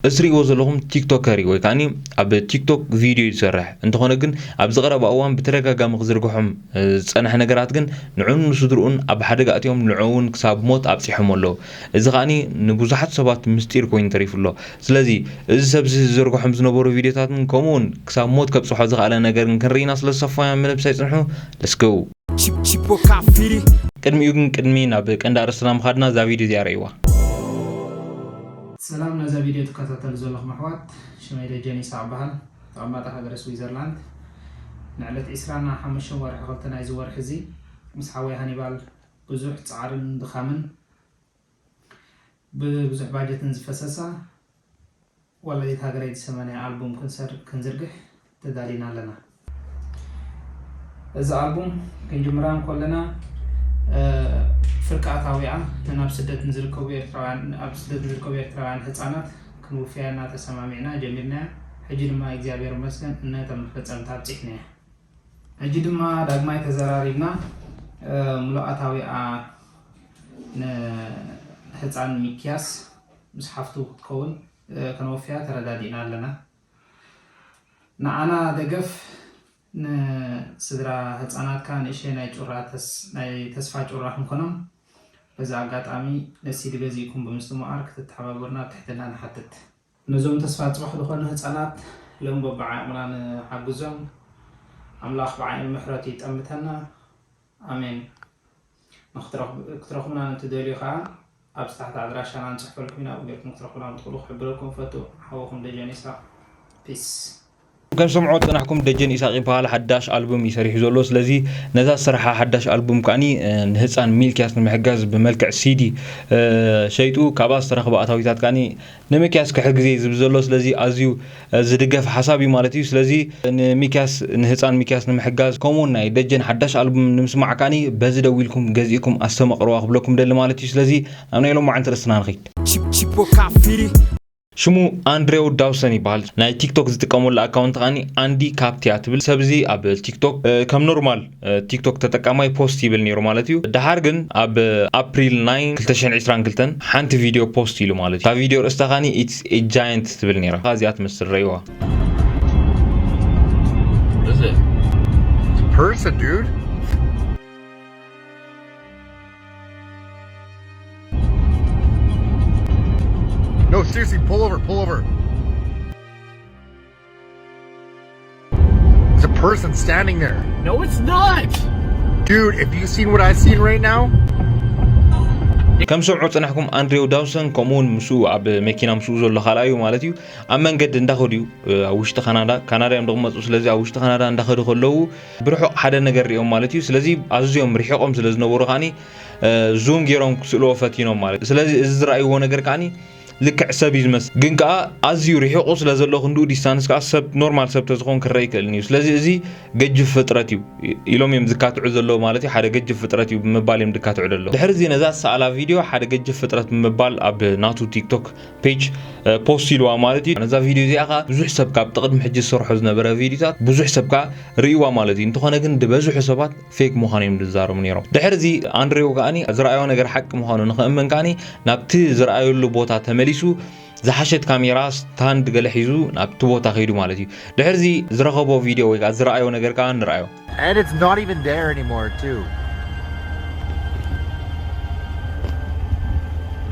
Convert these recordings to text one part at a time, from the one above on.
እዚ ትሪእዎ ዘለኹም ቲክቶከር እዩ፣ ወይ ከዓኒ ኣብ ቲክቶክ ቪድዮ እዩ ዝሰርሕ። እንተኾነ ግን ኣብዚ ቀረባ እዋን ብተደጋጋሚ ክዝርግሖም ዝጸንሐ ነገራት ግን ንዑን ንስድርኡን ኣብ ሓደጋ ኣእትዮም ንዕኡ እውን ክሳብ ሞት ኣብጺሖም ኣለዉ። እዚ ከዓኒ ንብዙሓት ሰባት ምስጢር ኮይኑ ተሪፉ ኣሎ። ስለዚ እዚ ሰብ እዚ ዝዘርግሖም ዝነበሩ ቪድዮታትን ከምኡ እውን ክሳብ ሞት ከብጽሖ ዝኸኣለ ነገር ግን ክንርኢና ስለ ዝሰፋና ምንም ሳይጽንሑ። Let's go። Chipo Kafiri. ቅድሚኡ ግን ቅድሚ ናብ ቀንዲ ኣርእስትና ምኻድና እዛ ቪድዮ እዚኣ ረእይዋ። ሰላም ነዛ ቪድዮ ትከታተሉ ዘለኹም ኣሕዋት፣ ሽመይ ደጀን ይስሐቅ በሃል። ተቐማጢ ሃገረ ስዊዘርላንድ። ንዕለት ዕስራን ሓሙሽተን ወርሒ ክልተ ናይዚ ወርሒ እዚ ምስ ሓወይ ሃኒባል ብዙሕ ጻዕርን ድኻምን ብብዙሕ ባጀትን ዝፈሰሳ ወላዲት ሃገረይ ዝሰመንያ ኣልቡም ክንዝርግሕ ተዳሊና ኣለና። እዚ ኣልቡም ክንጅምራ እንኮለና ፍርቂ ኣታዊኣ ነናብ ስደት ንዝርከቡ ኤርትራውያን ኣብ ስደት ንዝርከቡ ኤርትራውያን ህፃናት ክንውፍያ እና ተሰማሚዕና ጀሚርናያ። ሕጂ ድማ እግዚኣብሔር ይመስገን እነተን መፈፀምታ ኣብፂሕናያ። ሕጂ ድማ ዳግማይ ተዘራሪብና ሙሉእ ኣታዊኣ ንህፃን ሚኪያስ ምስ ሓፍቱ ክትከውን ከነወፍያ ተረዳዲእና ኣለና። ንዓና ደገፍ ንስድራ ህፃናትካ ንእሸይ ናይ ጩራ ናይ ተስፋ ጩራ ክንኮኖም በዚ ኣጋጣሚ ነሲዲ ገዚእኩም ብምስትምቓር ክትተሓባበሩና ብትሕትና ንሓትት። ነዞም ተስፋ ፅባሕ ዝኾኑ ህፃናት ሎም በብዓቕምና ንሓግዞም። ኣምላኽ ብዓይኒ ምሕረቱ ይጠምተና። ኣሜን። ክትረኽቡና ንትደልዩ ከዓ ኣብ ታሕቲ ኣድራሻና ንፅሕፈልኩም ኢና። ኣብኡ ጌርኩም ክትረኽቡና ንትኽእሉ ክሕብረኩም ፈቱ። ሓወኹም ደጀን ኢሳቅ። ፒስ። ከም ሰምዖ ፅናሕኩም ደጀን ኢሳቅ ይበሃል። ሓዳሽ ኣልቡም እዩ ሰሪሑ ዘሎ። ስለዚ ነዛ ዝሰርሓ ሓዳሽ ኣልቡም ከዓኒ ንህፃን ሚልኪያስ ንምሕጋዝ ብመልክዕ ሲዲ ሸይጡ ካብኣ ዝተረኽበ ኣታዊታት ከዓኒ ንሚኪያስ ክሕግዝ እየ ዝብል ዘሎ። ስለዚ ኣዝዩ ዝድገፍ ሓሳብ እዩ ማለት እዩ። ስለዚ ንሚኪያስ ንህፃን ሚኪያስ ንምሕጋዝ ከምኡውን ናይ ደጀን ሓዳሽ ኣልቡም ንምስማዕ ከዓኒ በዚ ደዊልኩም ገዚእኩም ኣስተመቕርዋ ክብለኩም ደሊ ማለት እዩ። ስለዚ ናብ ናይ ሎም መዓልቲ ርእስትና ንኸይድ። ሽሙ ኣንድሬው ዳውሰን ይበሃል። ናይ ቲክቶክ ዝጥቀመሉ ኣካውንት ከዓኒ ኣንዲ ካፕቲያ ትብል። ሰብ እዚ ኣብ ቲክቶክ ከም ኖርማል ቲክቶክ ተጠቃማይ ፖስት ይብል ነይሩ ማለት እዩ። ደሓር ግን ኣብ ኣፕሪል ናይን ክልተ ሽሕን ዕስራን ክልተን ሓንቲ ቪድዮ ፖስት ኢሉ ማለት እዩ። እታ ቪድዮ ርእስታ ከዓኒ ኢትስ ኤ ጃየንት ትብል ነይራ። እዚኣ ትመስል ረይዋ። Person, dude. No, seriously, pull over, pull over. There's a person standing there. No, it's not! Dude, if you seen what I seen right now, ከም ሰምዖ ጽናሕኩም ኣንድሬው ዳውሰን ከምኡውን ምስኡ ኣብ መኪና ምስኡ ዘሎ ካልኣዩ ማለት እዩ ኣብ መንገዲ እንዳኸዱ እዩ ኣብ ውሽጢ ካናዳ ካናዳ እዮም ዝቕመጡ ስለዚ ኣብ ውሽጢ ካናዳ እንዳኸዱ ከለዉ ብርሑቕ ሓደ ነገር ሪኦም ማለት እዩ ስለዚ ኣዝዮም ርሒቖም ስለ ዝነበሩ ከዓኒ ዙም ገይሮም ክስእልዎ ፈቲኖም ማለት እዩ ስለዚ እዚ ዝረኣይዎ ነገር ከዓኒ ልክዕ ሰብ እዩ ዝመስል ግን ከዓ ኣዝዩ ርሒቑ ስለ ዘሎ ክንድኡ ዲስታንስ ከዓ ሰብ ኖርማል ሰብ ተዝኸውን ክረአ ይክእልን እዩ ስለዚ እዚ ገጅፍ ፍጥረት እዩ ኢሎም እዮም ዝካትዑ ዘለዉ ማለት እዩ ሓደ ገጅፍ ፍጥረት እዩ ብምባል እዮም ዝካትዑ ዘለዉ ድሕሪ እዚ ነዛ ዝሰኣላ ቪድዮ ሓደ ገጅፍ ፍጥረት ብምባል ኣብ ናቱ ቲክቶክ ፔጅ ፖስት ኢልዋ ማለት እዩ ነዛ ቪድዮ እዚኣ ከዓ ብዙሕ ሰብ ካብ ጥቕድሚ ሕጂ ዝሰርሖ ዝነበረ ቪድዮታት ብዙሕ ሰብ ከዓ ርእይዋ ማለት እዩ እንተኾነ ግን ዝበዝሑ ሰባት ፌክ ምዃኑ እዮም ዝዛረቡ ነይሮም ድሕሪ እዚ ኣንድሬው ከዓኒ ዝረኣዮ ነገር ሓቂ ምዃኑ ንኽእመን ከዓኒ ናብቲ ዝረኣየሉ ቦታ ተመሊሱ ዝሓሸት ካሜራ ስታንድ ገለ ሒዙ ናብቲ ቦታ ከይዱ ማለት እዩ ድሕርዚ ዝረኸቦ ቪድዮ ወይ ከዓ ዝረኣዮ ነገር ከዓ ንረኣዮ And it's not even there anymore, too.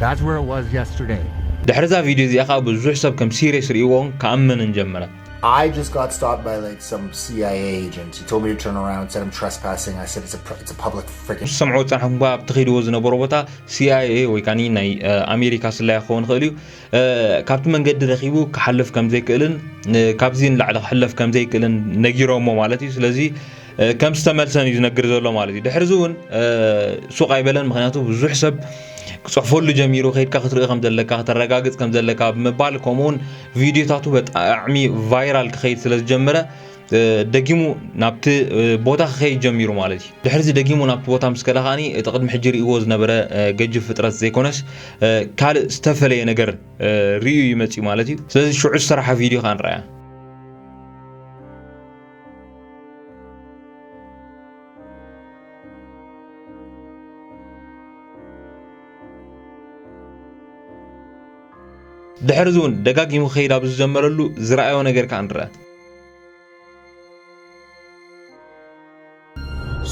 That's where it was yesterday. ድሕርዛ ቪድዮ እዚኣ ከዓ ብዙሕ ሰብ ከም ሲሪየስ ርእይዎን ክኣምንን ጀመረ I just got stopped by like some C I A agent. He told me to turn around, said I'm trespassing. I said it's a it's a public freaking. ዝሰምዖ ዝፀናሕኩም ኳ ኣብቲ ከይድዎ ዝነበሮ ቦታ C I A ወይ ከዓ ናይ ኣሜሪካ ስለያ ክኸውን ይኽእል እዩ ካብቲ መንገዲ ረኺቡ ክሓልፍ ከም ዘይክእልን ካብዚ ንላዕሊ ክሕለፍ ከም ዘይክእልን ነጊሮሞ ማለት እዩ ስለዚ ከም ዝተመልሰን እዩ ዝነግር ዘሎ ማለት እዩ ድሕርዚ እውን ሱቕ ኣይበለን ምክንያቱ ብዙሕ ሰብ ክፅሕፈሉ ጀሚሩ ከይድካ ክትርኢ ከም ዘለካ ከተረጋግፅ ከም ዘለካ ብምባል ከምኡውን ቪድዮታቱ በጣዕሚ ቫይራል ክኸይድ ስለ ዝጀመረ ደጊሙ ናብቲ ቦታ ክኸይድ ጀሚሩ ማለት እዩ ድሕርዚ ደጊሙ ናብቲ ቦታ ምስ ከደ ከዓኒ እቲ ቅድሚ ሕጂ ርእይዎ ዝነበረ ገጅፍ ፍጥረት ዘይኮነስ ካልእ ዝተፈለየ ነገር ርእዩ ይመፅእ ማለት እዩ ስለዚ ሽዑ ዝሰራሓ ቪድዮ ከዓ ንረኣያ ድሕሪ እዚ እውን ደጋጊሙ ክኸይድ ኣብ ዝጀመረሉ ዝረኣዮ ነገር ከኣ ንርአ።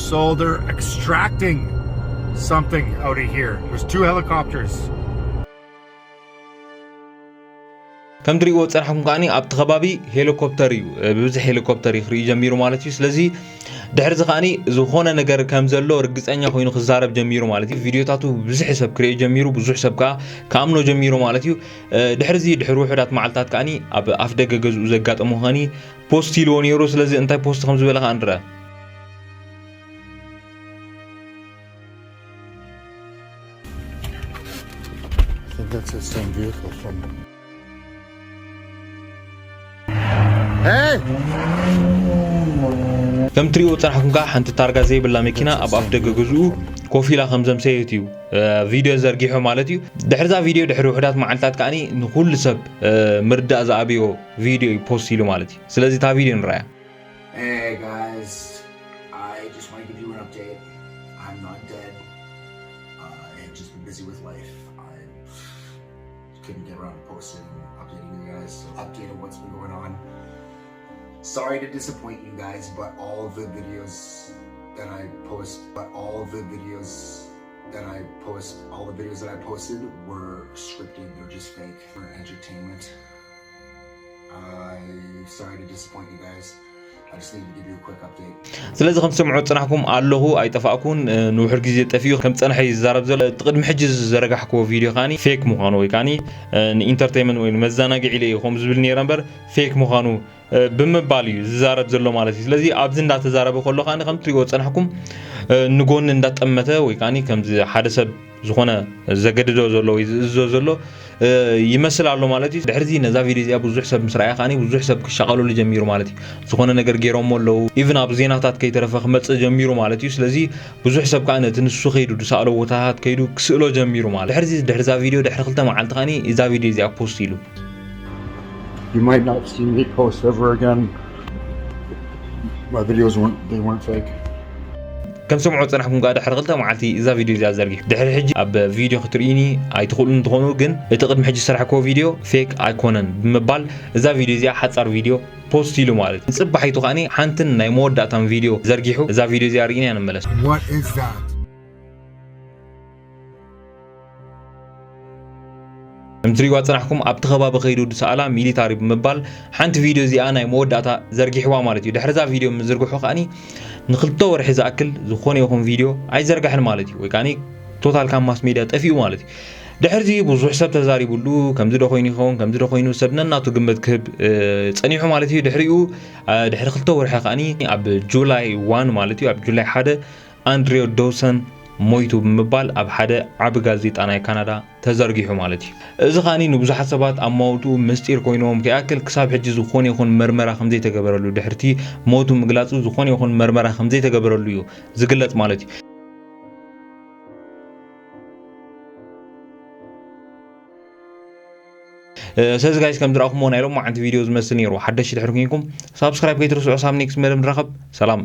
So they're extracting something out of here. There's two helicopters. ከም ትሪእዎ ዝጸናሕኩም ከኣኒ ኣብቲ ከባቢ ሄሊኮፕተር እዩ፣ ብብዝሒ ሄሊኮፕተር እዩ ክርኢ ጀሚሩ ማለት እዩ። ስለዚ ድሕርዚ ከኣኒ ዝኾነ ነገር ከም ዘሎ ርግጸኛ ኮይኑ ክዛረብ ጀሚሩ ማለት እዩ። ቪድዮታቱ ብዙሕ ሰብ ክርኢ ጀሚሩ፣ ብዙሕ ሰብ ከኣ ክኣምኖ ጀሚሩ ማለት እዩ። ድሕርዚ ድሕሪ ውሑዳት መዓልታት ከኣኒ ኣብ ኣፍ ደገ ገዝኡ ዘጋጠሞ ከኣኒ ፖስት ኢልዎ ነይሩ። ስለዚ እንታይ ፖስት ከም ዝበለ ከኣ ንርአ። I think that's the same vehicle from. Hey! ከም ትሪእዎ ዝጸናሕኩም ከኣ ሓንቲ ታርጋ ዘይብላ መኪና ኣብ ኣፍ ደገ ገዝኡ ኮፍ ኢላ ከም ዘምሰየት እዩ ቪድዮ ዘርጊሑ ማለት እዩ። ድሕርዛ ቪድዮ ድሕሪ ውሑዳት መዓልታት ከኣኒ ንኹሉ ሰብ ምርዳእ ዝኣብዮ ቪድዮ እዩ ፖስት ኢሉ ማለት እዩ። ስለዚ እታ ቪድዮ ንርኣያ። Hey guys, I just want to give you an update. I'm not dead. Uh, I've just been busy with life. I couldn't get around to posting and updating you guys. So update on what's been going on. Sorry to disappoint you guys, but all the videos that I post, but all the videos that I post, all the videos that I posted were scripted. They're just fake for entertainment. I'm sorry to disappoint you guys. I just needed to give you a quick update. ስለዚ ከም ትሰምዑ ዝጸናሕኩም ኣለኹ ኣይጠፋእኩን። ንውሑድ ግዜ ጠፊኡ ከም ዝጸንሐ እዩ ዝዛረብ ዘሎ። እቲ ቅድሚ ሕጂ ዝዘረጋሕክዎ ቪድዮ ከኣኒ ፌክ ምዃኑ ወይ ከኣኒ ንኢንተርቴይመንት ወይ ንመዘናግዒ ኢለ እዩ ከምኡ ዝብል ነይረ እምበር ፌክ ምዃኑ ብምባል እዩ ዝዛረብ ዘሎ ማለት እዩ። ስለዚ ኣብዚ እንዳተዛረበ ከሎ ከኣኒ ከም ትሪእዎ ዝጸናሕኩም ንጎኒ እንዳጠመተ ወይ ከኣኒ ከምዚ ሓደ ሰብ ዝኾነ ዘገድዶ ዘሎ ወይ ዝእዝዞ ዘሎ ይመስል ኣሎ ማለት እዩ። ድሕርዚ ነዛ ቪድዮ እዚኣ ብዙሕ ሰብ ምስ ረኣያ ከኣኒ ብዙሕ ሰብ ክሻቐለሉ ጀሚሩ ማለት እዩ። ዝኾነ ነገር ገይሮሞ ኣለዉ። ኢቭን ኣብ ዜናታት ከይተረፈ ክመጽእ ጀሚሩ ማለት እዩ። ስለዚ ብዙሕ ሰብ ከኣ ነቲ ንሱ ከይዱ ዝሰኣሎ ቦታታት ከይዱ ክስእሎ ጀሚሩ ማለት። ድሕርዚ ድሕርዛ ቪድዮ ድሕሪ ክልተ መዓልቲ ከኣኒ እዛ ቪድዮ እዚኣ ፖስት ኢሉ። You might not see me post ever again. My videos weren't, they weren't fake. ከም ሰምዑ ዝጸናሕኩም ከኣ ድሕሪ ክልተ መዓልቲ እዛ ቪድዮ እዚኣ ዘርጊሑ። ድሕሪ ሕጂ ኣብ ቪድዮ ክትርእዩኒ ኣይትኽእሉን እንትኾኑ ግን እቲ ቅድሚ ሕጂ ዝሰራሕክዎ ቪድዮ ፌክ ኣይኮነን ብምባል እዛ ቪድዮ እዚኣ ሓጻር ቪድዮ ፖስት ኢሉ ማለት እዩ። ንጽባሒቱ ከኣኒ ሓንትን ናይ መወዳእታን ቪድዮ ዘርጊሑ እዛ ቪድዮ እዚኣ ርኢና ንመለስ። What is that? ከም ትሪእዋ ዝጸናሕኩም ኣብቲ ከባቢ ከይዱ ዝሰኣላ ሚሊታሪ ብምባል ሓንቲ ቪድዮ እዚኣ ናይ መወዳእታ ዘርጊሕዋ ማለት እዩ። ድሕሪ እዛ ቪድዮ ምዝርግሑ ከኣኒ ንክልተ ወርሒ ዝኣክል ዝኾነ ይኹን ቪድዮ ኣይዘርጋሕን ማለት እዩ። ወይ ከኣኒ ቶታል ካብ ማስ ሜድያ ጠፊኡ ማለት እዩ። ድሕርዚ ብዙሕ ሰብ ተዛሪቡሉ ከምዚ ዶ ኮይኑ ይኸውን ከምዚ ዶ ኮይኑ ሰብ ነናቱ ግምት ክህብ ጸኒሑ ማለት እዩ። ድሕሪኡ ድሕሪ ክልተ ወርሒ ከኣኒ ኣብ ጁላይ ዋን ማለት እዩ ኣብ ጁላይ ሓደ ኣንድሬው ዶውሰን ሞይቱ ብምባል ኣብ ሓደ ዓቢ ጋዜጣ ናይ ካናዳ ተዘርጊሑ ማለት እዩ። እዚ ከኣኒ ንብዙሓት ሰባት ኣማውትኡ ምስጢር ኮይንዎም ከይኣክል ክሳብ ሕጂ ዝኾነ ይኹን መርመራ ከም ዘይተገበረሉ ድሕርቲ ሞቱ ምግላጹ ዝኾነ ይኹን መርመራ ከም ዘይተገበረሉ እዩ ዝግለጽ ማለት እዩ። ስለዚ ጋይስ ከም ዝረኣኹሞ ናይ ሎማዓንቲ ቪድዮ ዝመስል ነይሩ። ሓደሽ ድሕሪ ኮይንኩም ሳብስክራይብ ከይትርስዑ። ሳብ ኔክስት መደብ ንራኸብ። ሰላም።